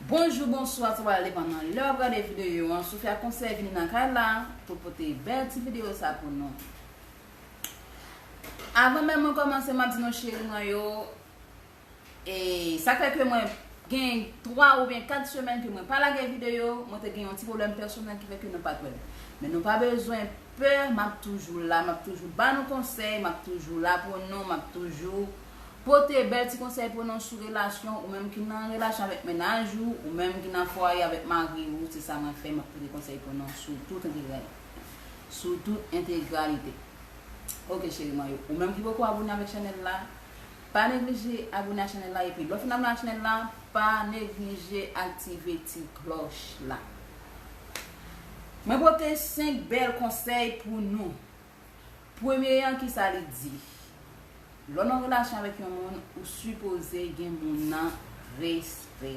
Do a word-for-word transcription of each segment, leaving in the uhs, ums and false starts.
Bonjou, bonswa, sa va depann nan lè w ap gade videyo an. Sofia Konsèy vini nan kay la pou pote bèl ti videyo sa pou nou. Avan menm mwen kòmanse, m ap di nou cheri mwen yo, e sa k fè ke mwen gen twa oubyen kat semèn ke mwen pa lage videyo, mwen te gen yon ti pwoblèm pèsonèl ki fè ke nou pa t wè m. Men nou pa bezwen pè, m ap toujou la, m ap toujou ba nou konsèy, m ap toujou la pou nou, m ap toujou pote bèl ti konsèy pou nou sou relasyon, ou menm ki nan relasyon avèk mennaj ou, ou menm ki nan fwaye avèk mari ou, se sa mwen fè, m ap pote konsèy pou nou sou tout entegralite. Sou tout entegralite. Ok, cheri mwen yo, ou menm ki poko abone avèk chanèl la, pa neglije abone a chanèl la, epi lè w fin abone a chanèl la, pa neglije aktive ti klòch la. Mwen pote senk bèl konsèy pou nou. Premye an, kisa li di? Lè w nan relasyon avèk yon moun, ou sipoze gen moun nan respè.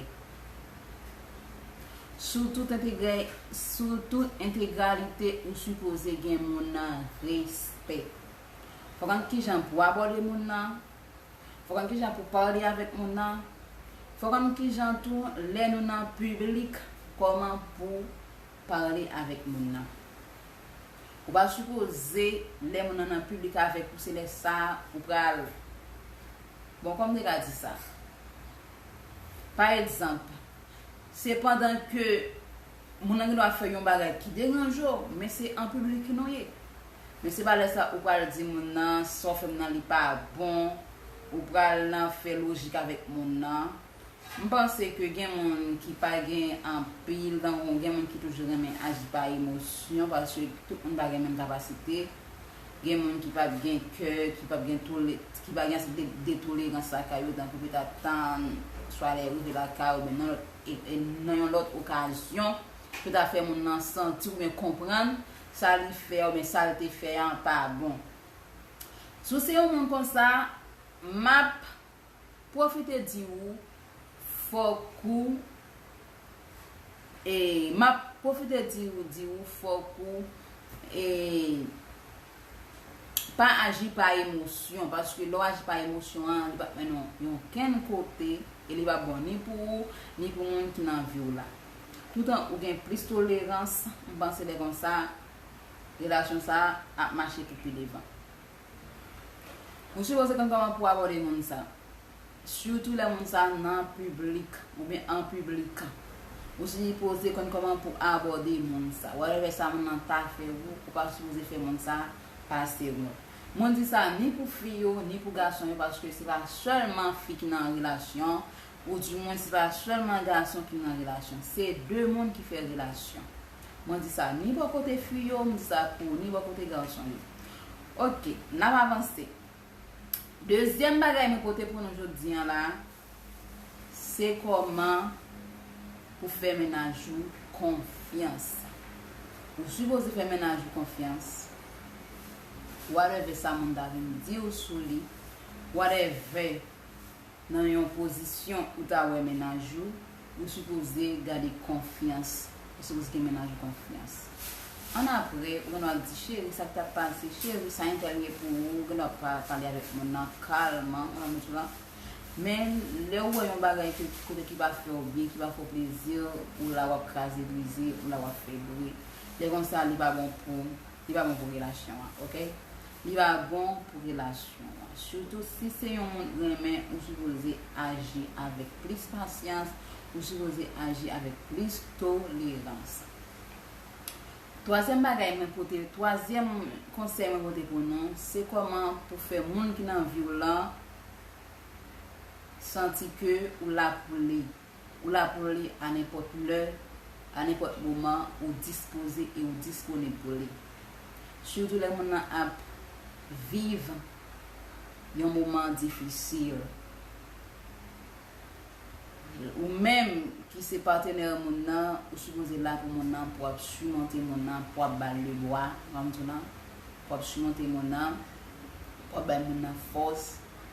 Sou tout entegre, sou tout entegralite, ou sipoze gen moun nan respè. Fò w konn kijan pou abòde moun nan. Fò w konn kijan pou pale avèk moun nan. Fò w konn kijan tou, lè nou nan piblik, kòman pou pale avèk moun nan. Ou pa sipoze, lè moun nan nan piblik avèk ou, se lè sa a ou pral. Bon, kòman m te ka di sa? Pa egzanp, se pandan ke moun nan gendwa fè yon bagay ki deranje w, men se an piblik nou ye. Men se pa lè sa ou pral di moun nan, sa w fè m nan li pa bon, ou pral nan fè lojik avèk moun nan. M panse ke gen moun ki pa gen anpil, tankou gen moun ki toujou renmen aji pa emosyon, paske tout moun pa gen menm kapasite. Gen moun ki p ap gen kè, ki p ap gen tole, ki pa gen ase de, de tolerans lakay yo, tankou petèt tann swa lè yo rive lakay oubyen nan lòt, e, e nan yon lòt okazyon, pou ta fè moun nan santi oubyen konprann sa li fè a oubyen sa l te fè a pa bon. Si w se yon moun konsa, m ap pwofite di ou, fòk ou, e, m ap pwofite di ou, di ou, fòk ou, e, pa aji pa emosyon, paske lè w aji pa emosyon an, li p ap mennen w yon kenn kote, e li p ap bon ni pou ou, ni pou moun ki nan vi w la. Toutan ou gen plis tolerans, m panse lè konsa, relasyon sa a ap mache pou pi devan. Ou sipoze konn kòman pou abòde moun sa. Sitou lè moun sa nan piblik oubyen an piblik. Ou sipoze konn kòman pou abòde moun sa. Whatever sa moun nan ta fè ou, ou pa sipoze fè moun sa pase wont. Mwen di sa ni pou fi yo, ni pou gason yo, paske se pa sèlman fi ki nan relasyon, oudimwen se pa sèlman gason ki nan relasyon. Se de moun ki fè relasyon. Mwen di sa ni bò kote fi yo, m di sa tou ni bò kote gason yo. Ok, n ap avanse. Dezyèm bagay mwen pote pou nou jodi a la, se kòman pou fè mennaj ou konfyans. Ou sipoze fè mennaj ou konfyans. Whatever sa moun ta vin di w sou li, whatever nan yon pozisyon ou ta wè mennaj ou, ou sipoze gade konfyans. Ou sipoze gen mennaj ou konfyans. Annapre, ou gen dwa di, cheri, sa k t ap pase, cheri, sa entèl ye pou ou, ou gen dwa pa, pale avèk moun nan kalman, ou nan moun la. Men, lè ou wè yon bagay ke, kote ki pa fè w byen, ki pa fè w plezi, ou la w ap kraze brize, ou la w ap fè bri. Lè konsa, li pa bon pou, li pa bon pou relasyon an, ok? Li pa bon pou relasyon an. Sitou si se yon moun renmen, ou sipoze aji avèk plis pasyans, ou sipoze aji avèk plis tolerans. Twazyèm bagay mwen pote, twazyèm konsèy mwen pote pou nou, se kòman pou fè moun ki nan vi w lan santi ke ou la pou li. Ou la pou li a nenpòt lè, a nenpòt moman, ou dispoze e ou disponib pou li. Sitou lè moun nan ap viv yon moman difisil. Ou menm ki se patnè moun nan, ou sipoze la pou moun nan, pou w ap simonte moun nan, pou w ap ba l lebwa, pou w ap simonte moun nan, pou w ap bay moun nan fòs,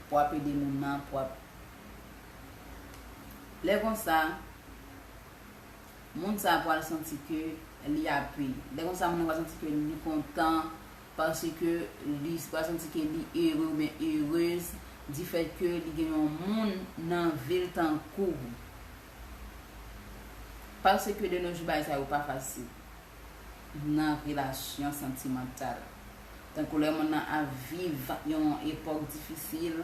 pou w ap ede moun nan, pou w ap Lè konsa, moun sa a pral santi ke li ape. Lè konsa, moun nan pral santi ke li kontan, paske li pral santi ke li ere oubyen erez, difèt ke li gen yon moun nan vi l tankou ou. Paske de nos jours bagay sa yo pa fasil nan relasyon santimantal. Tankou lè moun nan ap viv yon epòk difisil,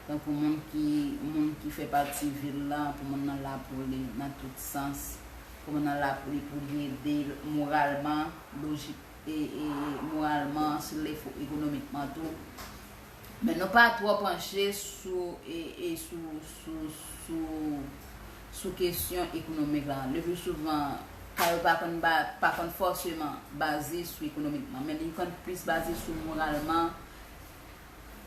tankou moun ki, moun ki fè pati vil la, pou moun nan la pou li nan tout sans, pou moun nan la pou li, pou li ede l moralman, lojik, e, e, moralman, sou lefo ekonomikman tou. Men nou pa twò panche sou, e, e sou, sou, sou, sou kesyon ekonomik la. Le pli souvan, ka yo pa konn ba, pa konn fòseman baze sou ekonomikman, men li konn plis baze sou moralman.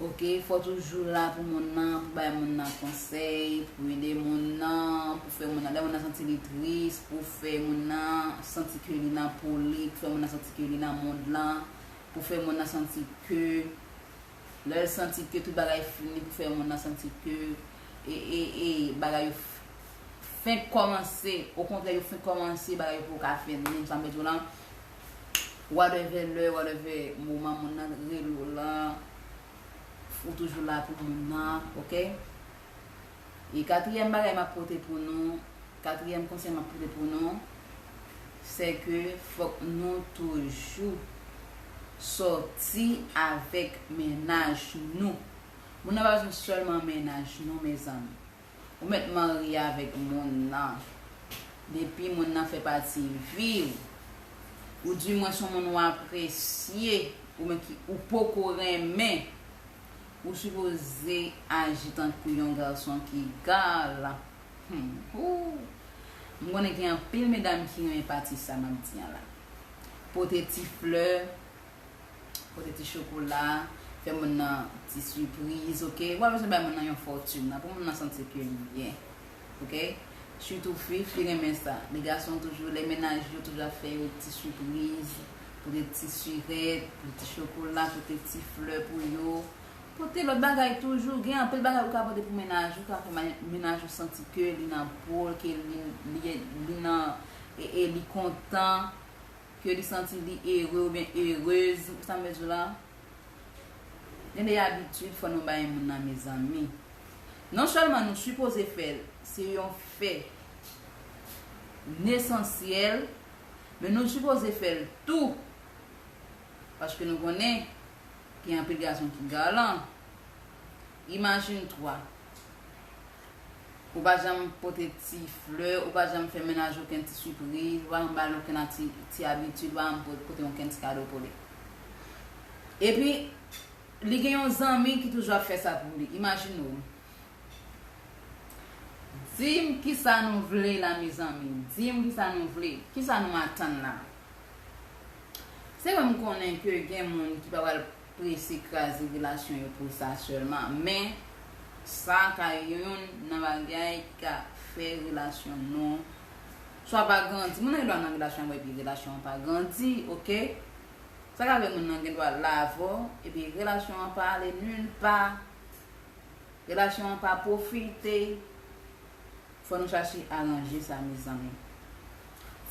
Oke, fò toujou la pou moun nan, pou bay moun nan konsèy, pou ede moun nan, pou fè moun nan, lè moun nan santi li tris, pou fè moun nan santi ke li nan po li, pou fè moun nan santi ke li nan mond lan, pou fè moun nan santi ke, lè l santi ke tout bagay fini, pou fè moun nan santi ke, e, e, e, bagay yo f-, fenk kòmanse, okontrè, yo fenk kòmanse, bagay yo poko ka fini, sa m vle di w lan, whatever lè, whatever moman moun nan rele w lan, ou toujou la pou moun nan, oke? E katriyèm bagay m ap pote pou nou, katriyèm konsèy m ap pote pou nou, se ke fòk nou toujou sòti avèk mennaj nou. Moun nan pa bezwen sèlman mennaj nou, mezanmi. Ou mèt marye avèk moun nan. Depi moun nan fè pati vi w, oudimwen se yon moun ou apresye, oubyen ki ou poko renmen, ou sipoze aji tankou yon gason ki galan. Hmm, ooh. M konnen gen anpil medam ki renmen pati sa m ap di an la. Pote ti flè, pote ti chokola, fè moun nan ti sipriz, oke? Ou pa bezwen bay moun nan yon fòtin nan, pou moun nan santi ke li byen, oke? Sitou fi, fi renmen sa. Men gason toujou, lè mennaj yo toujou ap fè yo ti sipriz, pote ti sirèt, pote ti chokola, pote ti flè pou yo. Pote lòt bagay toujou. Gen anpil bagay ou ka pote pou mennaj ou, ka fè ma-, mennaj ou santi ke li nan po l, ke li, li, li nan, e, e li kontan, ke li santi li ere oubyen erez, ou sa m vle di w la? Gen de abitid fò nou bay moun nan, mezanmi. Non sèlman nou sipoze fè l, se yon fè nesansyèl, men nou sipoze fè l tou. Paske nou konnen gen anpil gason ki galan. Imajine twa, ou pa janm pote ti flè, ou pa janm fè mennaj ou okenn ti sipriz, ou pa janm ba l okenn ti, ti abitid, ou pa janm po-, pote okenn ti kado pou li. Epi, li gen yon zanmi ki toujou ap fè sa pou li. Imajine w. Di m kisa nou vle la, mezanmi. Di m kisa nou vle. Kisa nou atann la? Se vre, m konnen ke gen moun ki pa pral prese kraze relasyon yo pou sa sèlman, men sa ka youn nan bagay ki ka fè relasyon nou swa pa grandi. Moun nan gen dwa nan relasyon an epi relasyon an pa grandi, oke? Sa ka fè moun nan gen dwa la avè w, epi relasyon an pa ale nil pa. Relasyon an pa pwofite. Fò nou chache aranje sa, mezanmi.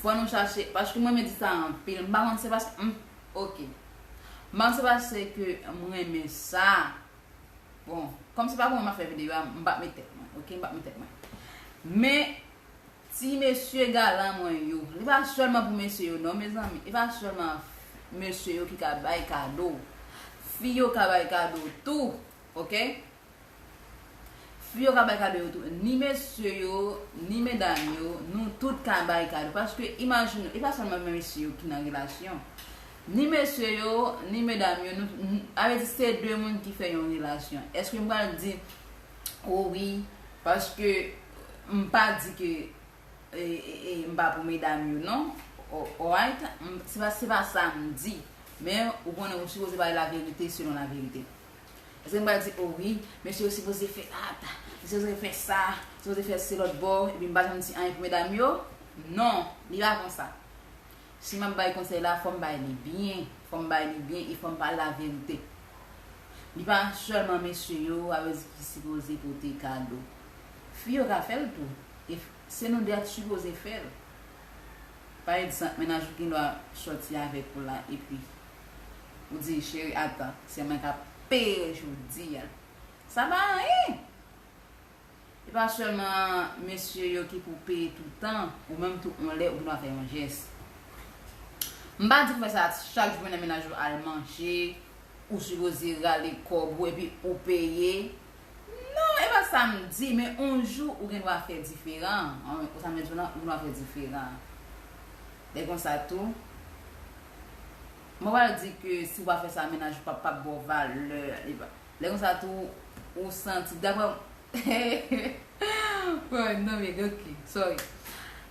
Fò nou chache, paske mwen, mwen di sa anpil. M pa konn se paske, m, oke. M pa konn se paske m renmen sa. Bon, kòm se pa pou mwen m ap fè videyo a, m p ap met tèt mwen, oke? M p ap met tèt mwen. Men, ti mesye galan mwen yo, li pa sèlman pou mesye yo, non, mezanmi. E pa sèlman mesye yo ki ka bay kado. Fi yo ka bay kado tou, oke? Fi yo ka bay kado yo tou. Ni mesye yo, ni medam yo, nou tout ka bay kado. Paske imajine w, e pa sèlman mesye yo ki nan relasyon. Ni mesye yo, ni medam yo, nou, nou, sa vle di se de moun ki fè yon relasyon. Èske m pral di, o wi, paske m pa di ke e, e, e, m pa pou medam yo, non. O-, alright? M, se pa, se pa sa m di. Men, ou konnen, ou sipoze bay laverite selon laverite. Èske m pral di, o wi, mesye yo sipoze fè ata, mesye yo sipoze fè sa, sipoze fè se lòt bò, epi m pa janm di anyen pou medam yo? Non, li pa konsa. Si m ap bay konsèy la, fò m bay li byen, fò m bay li byen e fò m pale laverite. Li pa sèlman mesye yo, sa vle di, ki sipoze pote kado. Fi yo ka fè l tou. E f-, se nou dèt sipoze fè l. Pa egzanp, mennaj ou gen dwa sòti avèk ou la, epi ou di, cheri, atan, se mwen k ap peye jodi a. Sa pa anyen. Pa sèlman mesye yo ki pou peye toutan, ou menm tou yon lè ou gen dwa fè yon jès. M pa di pou fè sa chak jou nan mennaj ou al manje, ou sipoze rale kòb ou epi ou peye. Non, e pa sa m di, men yon jou ou gen dwa fè diferan. An, ou sa m di la, ou gen dwa fè diferan. Lè konsa tou, mwen pa di ke si w pa fè sa, mennaj ou p ap, p ap ba w valè. Lè konsa tou, ou santi, daprè Bon, non, men, ok, sorry.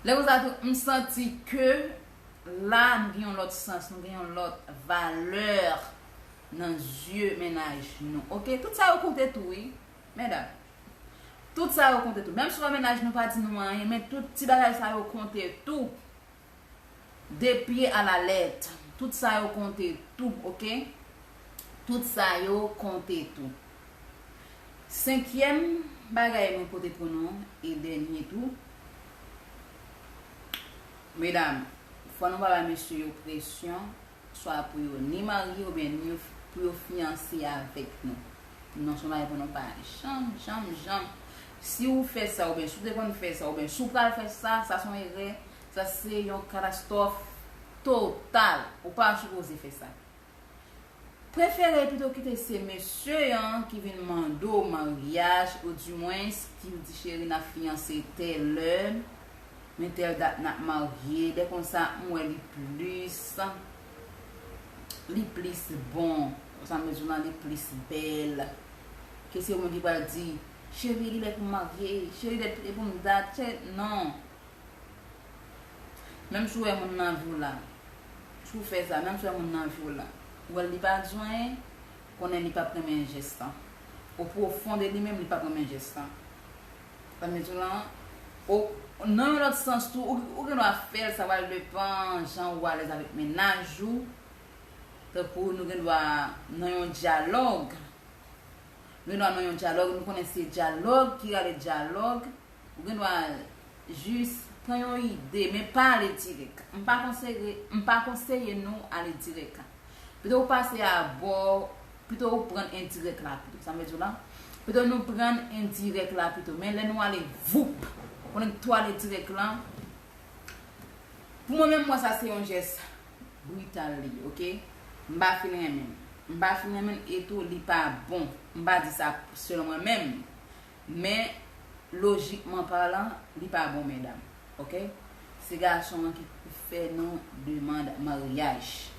Lè konsa tou, m santi ke la, nou gen yon lòt sans, nou gen yon lòt valè nan zye mennaj nou. Ok, tout sa yo konte tou, wi, medam. Tout sa yo konte tou. Menm si mennaj nou pa di nou anyen, men tout ti bagay sa yo konte tou. De pye a la lèt. Tout sa yo konte tou, ok? Tout sa yo konte tou. Senkyèm bagay mwen pote pou nou, e dènye tou. Medam, fò nou pa bay mesye yo presyon, swa pou yo ni marye oubyen ni yo, pou yo fiyanse avèk nou. Non, se yon bagay pou nou pa janm, janm, janm. Si ou fè sa, oubyen si ou te konn fè sa, oubyen si ou pral fè sa, sa se yon erè, sa se yon katastwòf total. Ou pa sipoze fè sa. Prefere pito kite se mesye an ki vin mande w maryaj, oudimwens ki di, cheri, n ap fiyanse tèl lè, men tèl dat n ap marye. Lè konsa, m wè li plis, li plis bon. Sa m bezwen lan, li plis bèl. Ke se yon moun ki pral di, cheri, li lè pou m marye, cheri, lè pou m dat, cheri, non. Menm si w wè moun nan anvi w la, si w fè sa, menm si w wè moun nan anvi w la, ou wè l li pa di w anyen, konnen li p ap renmen jès lan. O pwofon de li menm, li p ap renmen jès lan. Sa m di w lan, o, nan yon lòt sans tou, ou, ou gen dwa fè l, sa pral depann jan ou alèz avèk mennaj ou. Tankou nou gen dwa nan yon dyalòg. Nou gen dwa nan yon dyalòg, nou konnen se dyalòg ki rale dyalòg. Ou gen dwa jis pran yon ide, men pa ale dirèk. M pa konseye, m pa konseye nou ale dirèk. Pito ou pase abò, pito ou pran endirèk la pito. Sa m vle di w la? Pito nou pran endirèk la pito. Men lè nou ale voup, konnen tou ale dirèk lan. Pou mwen menm, mwen sa se yon jès brital li ye, ok? M pa fin renmen l. M pa fin renmen l e tou li pa bon. M pa di sa sèl mwen menm. Men, lojikman palan, li pa bon, medam. Ok? Se gason an ki pou fè nou demann maryaj.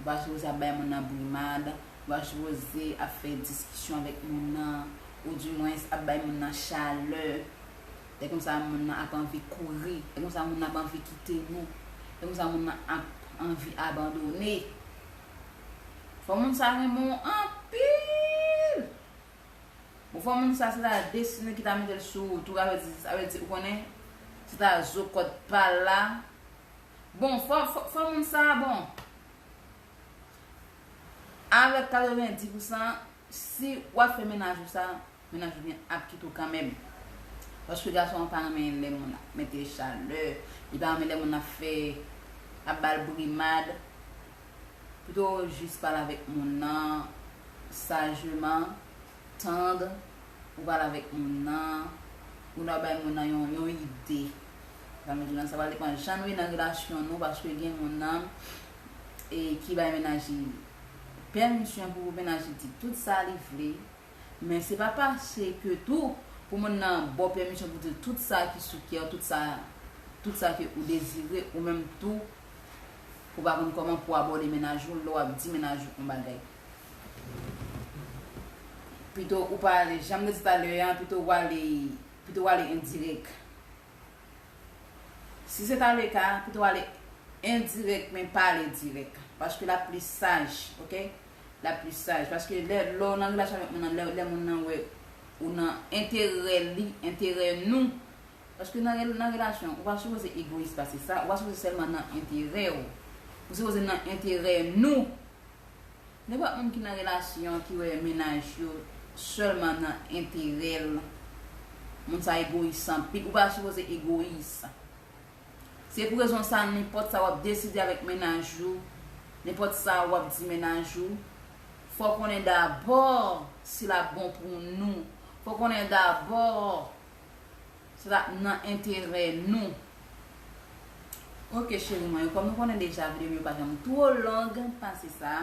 Ou pa sipoze ap bay moun nan brimad, ou pa sipoze ap fè diskisyon avèk moun nan, oudimwens ap bay moun nan chalè. Lè konsa moun nan ap anvi kouri, lè konsa moun nan ap anvi kite nou, lè konsa moun nan ap anvi abandone. Fò moun sa renmen w anpil. Bon, fò moun sa, se ta destine ki ta mete l sou wout ou, sa vle di, sa vle di, ou konnen, se ta zo kòd pa l la. Bon, fò, fò, fò moun sa, bon, avèk katrevenndis pousan, si w ap fè mennaj ou sa, mennaj ou gen ap kite w kanmenm. Paske gason an pa renmen lè moun ap mete chalè, li pa renmen lè moun ap fè, ap ba l brimad. Pito w jis pale avèk moun nan sajman, tann, ou pale avèk moun nan, ou nan bay moun nan yon, yon ide. Sa vle di nan sa pral depann jan nou ye nan relasyon nou, paske gen moun nan e ki bay mennaj li pèmisyon pou mennaj li di tout sa li vle, men se pa pase ke tou pou moun nan ba w pèmisyon pou di tout sa ki sou kè w, tout sa, tout sa ke ou dezire, ou menm tou, ou pa konn kòman pou abòde mennaj ou lè w ap di mennaj ou yon bagay. Pito ou pa ale, jan m te di talè a, pito w ale, pito w ale endirèk. Si se ta le ka, pito w ale endirèk, men pa ale dirèk. Paske l ap pli saj, ok? L ap pli saj. Paske lè, lè w nan relasyon avèk moun nan, lè, lè moun nan wè ou nan enterè li, enterè nou. Paske nan, rel- nan relasyon, ou pa sipoze egoyis pase sa, ou pa sipoze sèlman nan enterè w. Ou sipoze nan enterè nou. Nenpòt moun ki nan relasyon ki wè mennaj yo sèlman nan enterè l, moun sa egoyis anpil. Ou pa sipoze egoyis. Se pou rezon sa, nenpòt sa w ap deside avèk mennaj ou, nenpòt sa w ap di mennaj ou, fò w konnen dabò si l ap bon pou nou. Fò w konnen dabò Sa nan enterè nou. Ok cheri mwen yo, kòm nou konnen deja videyo m yo pa janm twò long pase sa.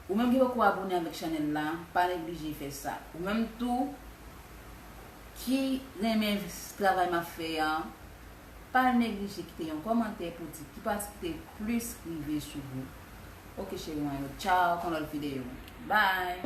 Ou menm ki poko abòne avèk chanèl la, pa neglije fè sa. Ou menm tou ki renmen travay m ap fè an, pa neglije kite yon kòmantè pou di ki pati ki te plis rive sou ou. Ok cheri mwen yo, tchaw, kon lòt videyo. Bye.